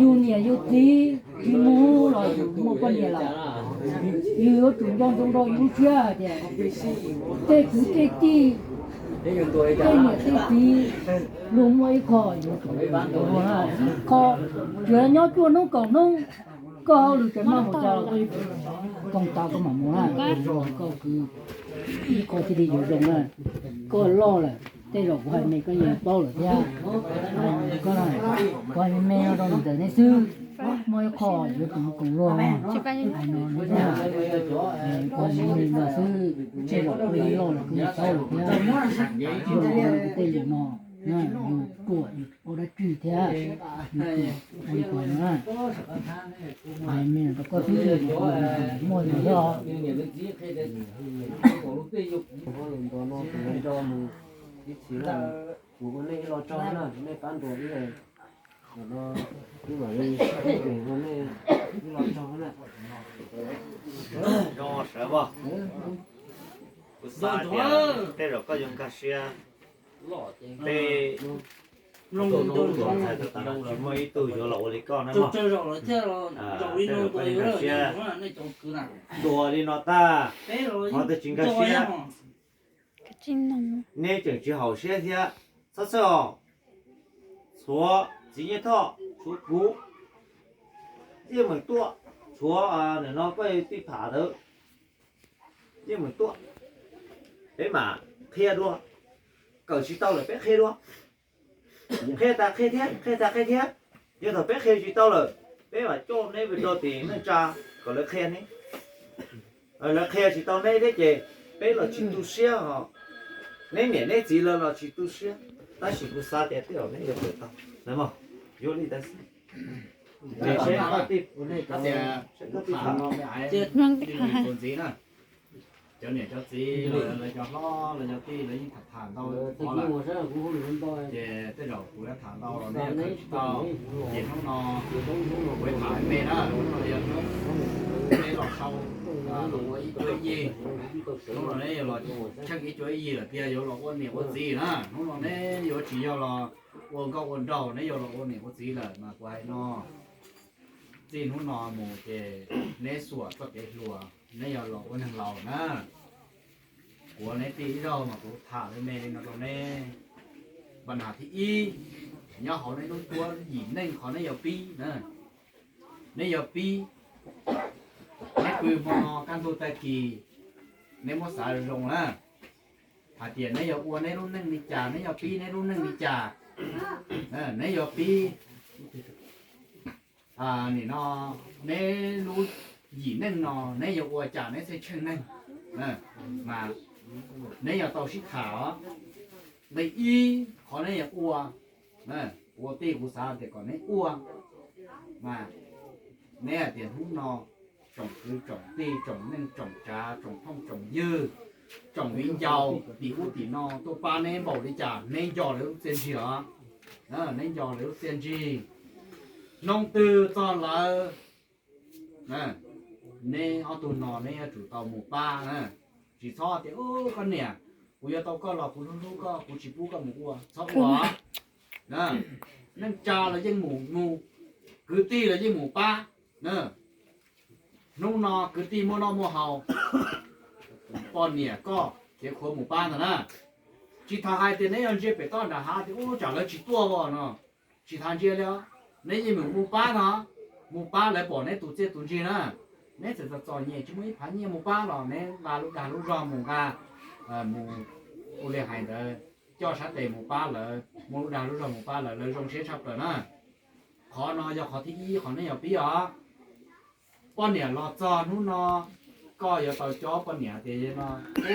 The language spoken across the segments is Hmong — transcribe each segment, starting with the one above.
Yus niam yus txiv tsis mus los yus muaj poj niam lawm, yus yuav tsum nco ntsoov rau yus lub siab hais tias tej kwv tej tij, tej niam tej txiv, luag muaj ib qho yuav tsum, ib qho, tsuav nyob cuaj hnub kaum hnub, koj hauj lwm tseem maj mus tso, koom tas koj mam mus na, koj kwv ib qho thiaj li yuav zoo na. Koj loj lawm, tej zaum kuv hais me koj yeej paub lawm thiab. Koj hais me me no rau ntawm nej xwb, muaj ib qho yuav tsum mus koom luag, hais no kuv hais me me no xwb, tej zaum koj loj lawm koj yeej paub lawm thiab. Tej lus no yus ruam yus ua dab tsi thiab, yus ruam ua li ko no na. Hais me rau koj xwb, muaj li thiab os. Kuv ua nej ib lo tsaug na, nej pab ntuas ib, ua nej ib lo tsaug na. Zoo sawv, kuv xav tias tej zaum koj yuav nkag siab. Tej tus ntxhais tsis muaj ib tug yuav los ua li koj na mog. Tej zaum koj yuav nkag siab. Ntuas li no tag, qhov twg tsis nkag siab, neb tseem tsis haum siab thiab. Txhob txhawj os, tshuav txiv Nyiaj Thoj, tshuav kuv, yeej meem tuaj, tshuav nim no koj tij Pham ntawd, yeej meem tuaj, peb mam qhia dua. Kawm tsis tau lawm peb qhia dua. Qhia tas qhia thiab, qhia tas qhia thiab. Yog thaum peb qhia tsis tau lawm, peb mam coj neb mus rau tim neej tsa kom lawv qhia neb. Lawv qhia tsis tau neb thiab ces peb los tsis tu siab os. Neb niam neb txiv lawv los tsis tu siab, tab sis kuv xav tias tej zaum neb yuav kawm tau. Yuav li ntawd xwb. Cov niam cov txiv, lawv cov hlob lawv cov tij lawv yeej tham tham ntau, ces tej zaum kuv yuav tham ntau los neb yeej kawm tsis tau. Ces hnub no kuv tham me na, hnub no yog hnub neb los sau, los ua ib cuab ib yig. Hnub no neb yuav los tsheej ib cuab ib yig lawm tiag, yuav los ua niam ua txiv na. Hnub no neb yuav tsis yog los ua nkauj ua nraug, neb yuav los ua niam ua txiv lawm mas kuv hais no. Txij hnub no mus ces neb xuam txoj kev hluas, neb yuav los ua neeg laus na. Kuv ua neb tij ib zaug mas kuv tham me me li no rau neb. Npa nas thib ib, nyob hauv neb lub cuab yim neej qhov neb yuav pib na, neb yuav pib, neb pw hmo no kaj ntug tag kis, neb muab xav zoo na, hais tias neb yuav ua neb lub neej li cas, neb yuav pib neb lub neej li cas, neb yuav pib nim no neb lub yim neej no neb yuav ua cas neb thiaj tsheej neeg, mas neb yuav tau sib tham os. Nqe ib qhov neb yuav ua, kuv ua tij kuv xav tias kom neb ua, mas neb hais tias hnub no tsoom kwv tsoom tij tsoom neej tsoom tsav tsoom phooj tsoom ywg tsoom viv ncaus tim ub tim no tuaj pab neb npaum li cas neb nco lawv lub txiaj ntsig os. Neb nco lawv lub txiaj ntsig. Hnub twg txog lawv, neb ob tug no neb yuav tsum tau mus pab na. Tsis txhob tias, koj niam, kuv yuav tau koj los kuv hlub hlub koj, kuv tsis pub koj mus ua, txhob ua. Neej tsa los yeej mus mus, kwv tij los yeej mus pab. Hnub no kwv tij muaj noj muaj haus, poj niam koj khiav khuav mus pab ntag na. Tsis tas hais tias neb yuav ntsia pem toj nram hav tias ub tsam lawv tsis tuaj os no, tsis tas ntsia li os. Neb yeej mus mus pab no, mus pab lawv pom neb tus txiaj tus ntsig na. Neb txawm txom txom nyem tsis muaj ib phav nyiaj mus pab los neb nqa lub dag lub zog mus nqa, mus ua li hais ntawd, coj sab tes mus pab lawv, muaj lub dag lub zog mus pab lawv, lawv zoo siab tshaj plaws na. Qhov no yog qhov thib ib qhov neb yuav pib os. Poj niam los txog hnub no, koj yuav tau cob poj niam tias no,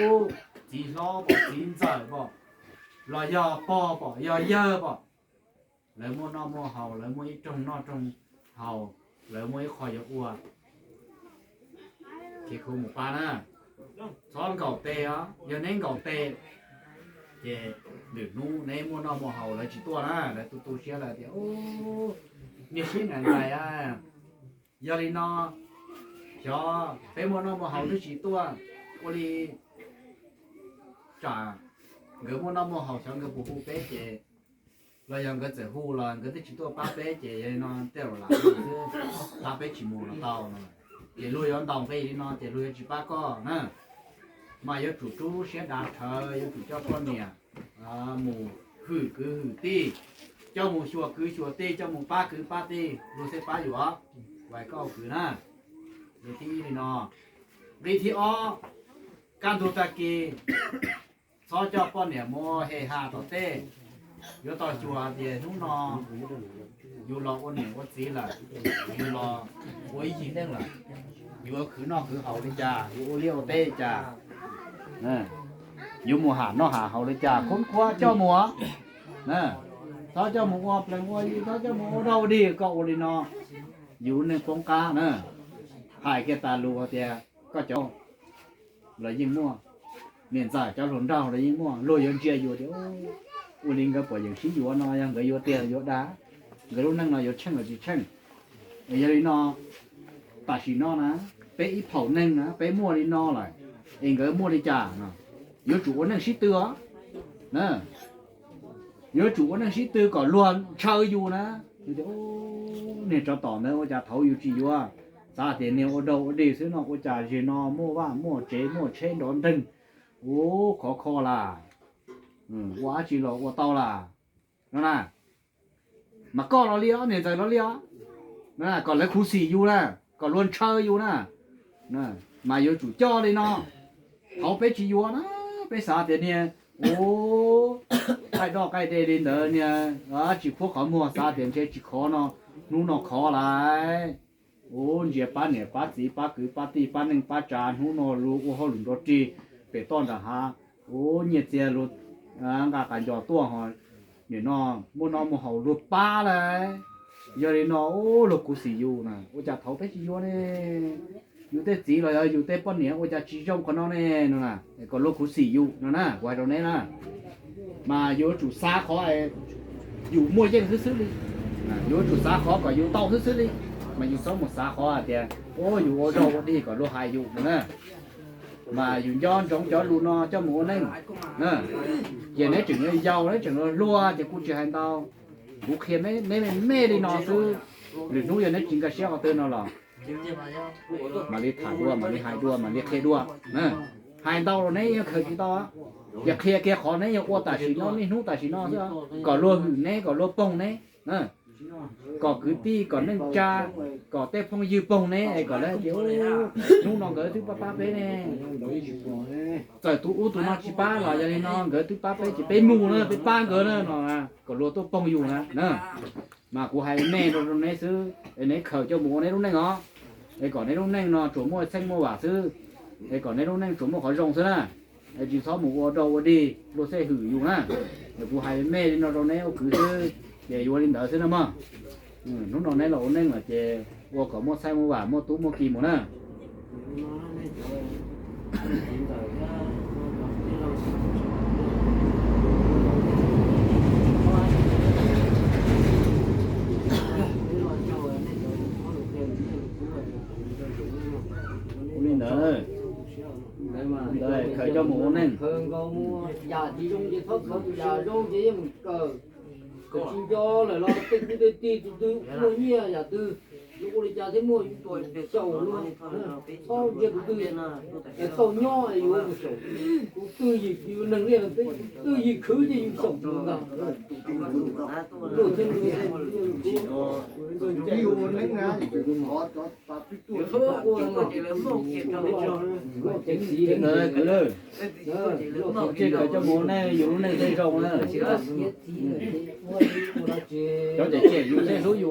ub, txiv hlob pom txiv ntxawm pom, los yog pog pom yog yawg pom, lawv muaj noj muaj haus, lawv muaj ib rooj noj rooj haus, lawv muaj ib qho yuav ua, khiav khuav mus pab na. Txhob nkaum tes os, yog neb nkaum tes ces lwm hnub neb muaj noj muaj haus lawv tsis tuaj na, lawv tu tu siab lawm tias, niag sib nqais nqais a. Yog li no, xyov peb muaj noj muaj haus twb tsis tuaj, ua li tsam nkawd muaj noj muaj haus xyov nkawd puas hu peb ces, los yog nkawd txawm hu los nkawd twb tsis tuaj pab peb ces yog li no tej zaum lam xwb, pab peb tsis mus los tau no. Ces luag yuav ntaus nqi li no ces luag yuav tsis pab koj na. Mas yuav tsum rub siab dav rhawv, yuav tsum coj poj niam mus hwm kwv hwm tij, coj mus xyuas kwv xyuas tij, coj mus pab kwv pab tij, luag thiaj pab yus os. Kuv hais koj ua kwv na. Nqi thib ib li no. Nqi thib ob, kaj ntug tag kis txhob coj poj niam mus hem has tom tej. Yuav tau xyuas tias hnub no yus los ua niam ua txiv lawm, yus los ua ib yig neej lawm, yus yuav khwv noj khwv haus li cas, yus ua liaj ua teb li cas, yus mus ham noj ham haus li cas, khoob khuab coj mus, txhob coj mus ua plees ua yi, txhob coj mus ua dog ua dig, koj ua li no yus neej poob qab na. Hais kiag tas lus tias koj cov los yeej muaj, niam ntxawm cov hluas nraug los yeej muaj, luag yuav ntsia yus tias ua li nkawd puas yeem sib yuav no, yog nkawd yuav tiag yuav dav, nkawd lub neej no yuav tsheej los tsis tsheej. Yog li no, tam sim no na, peb ib phaum neeg na peb muaj li no lawm, es nkawd muaj li cas no, yuav tsum ua neej sib tw os. Yuav tsum ua neej sib tw kom luag ntshaw yus na. Niag tsov tom ntawd ua cas thaud yus tsis yuav, xav tias niag ua dog ua dig xwb no ua cas zim no muaj vaj muaj tsev muaj tsheb nrov nreeg, ua khov kho las, ua dab tsi los ua tau las no na. Mas koj los li os, niam ntxawm los li os, kom lawv khuv xim yus na, kom luag ntshaw yus na. Mas yuav tsum coj li no. Thaud peb tsis yuav na, peb xav tias niag ua qaij doj qaij dej li ntawd niag tsis khuab qhov muag, xav tias ntshe tsis khov no, hnub no khov lawm. Ua ntsia pab niam pab txiv pab kwv pab tij pab neej pab tsav, hnub no luag ua hauj lwm nrov rig pem toj nram hav, ua nyiaj txiag luag nqa qas ncos tuaj ho, nim no muaj noj muaj haus luag pab lawm. Yog li no luag khuv xim yus na, ua cas thaud peb tsis yuav ne? Yus tej txiv los yog yus tej poj niam ua cas tsis zoo qhov no ne no na, kom luag khuv xim yus no na, kuv hais rau neb na. Mas yuav tsum xav qhov yus muaj yeej xwb xwb li, yuav tsum xav qhov kom yus tau xwb xwb li, mas yus txhob mus xav qhov hais tias ua yus ua dog ua dig kom luag hais yus no na. Mas yus nco ntsoov cov lus no coj mus ua neej. Ces neb tseem yau yau, neb tseem hluas hluas ces kuj tsis hais ntau. Kuv qhia neb me me li no xwb, lwm hnub yog neb tsis nkag siab qhov twg no los mam li tham dua, mam li hais dua, mam li qhia dua. Hais ntau los neb yeej khaws tsis tau. Ces qhia kiag qhov neb yuav ua tam sim no, niaj hnub tam sim no xwb, kom luag hwm neb, kom luag poog neb, kom kwv tij, kom neej tsa, kom tej phooj ywg poog neb es kom lawv tias hnub no nkawd twb pab pab peb ne. Txawm tus ub tus no tsis pab los yog li no nkawd twb pab peb ces peb mus na, peb pab nkawd na no, kom luag tuaj poog yus na. Mas kuv hais me rau neb xwb es neb khaws coj mus ua neb lub neej os. Es kom neb lub neej no tsuas muaj txheej muaj vam xwb, es kom neb lub neej tsuas muaj qhov zoo xwb na. Es tsis txhob mus ua dog ua dig luag thiaj hwm yus na. Es kuv hais me li no rau neb ua kwv xwb, ces yuav li ntawd xwb na mog. Hnub no neb los ua neej lawm ces ua kom muaj txheej muaj vam, muaj tub muaj ki mus na. Ua li ntawd, ntawd khaws coj mus ua neej. Yam tsis zoo ces txhob khaws, yam zoo ces yeej mus kawm. Khaws tsis nco lawm los tej kwv tej tij tus twg muaj nyiaj yam twg, yus ua li cas thiaj muaj, yus xyaum luag. Txhob ntsia tus twg es tau nyob es yus mus xyaum. Tus twg yim, yus neeg liaj neeg teb, twg yim khwv ces yus xyaum tus ntag. Luag thiab luag. Ntawd kwv, tsis khaws coj mus ua neej, yus lub neej thiaj zoo na. Cov tseem cem yus thiaj hlub yus os.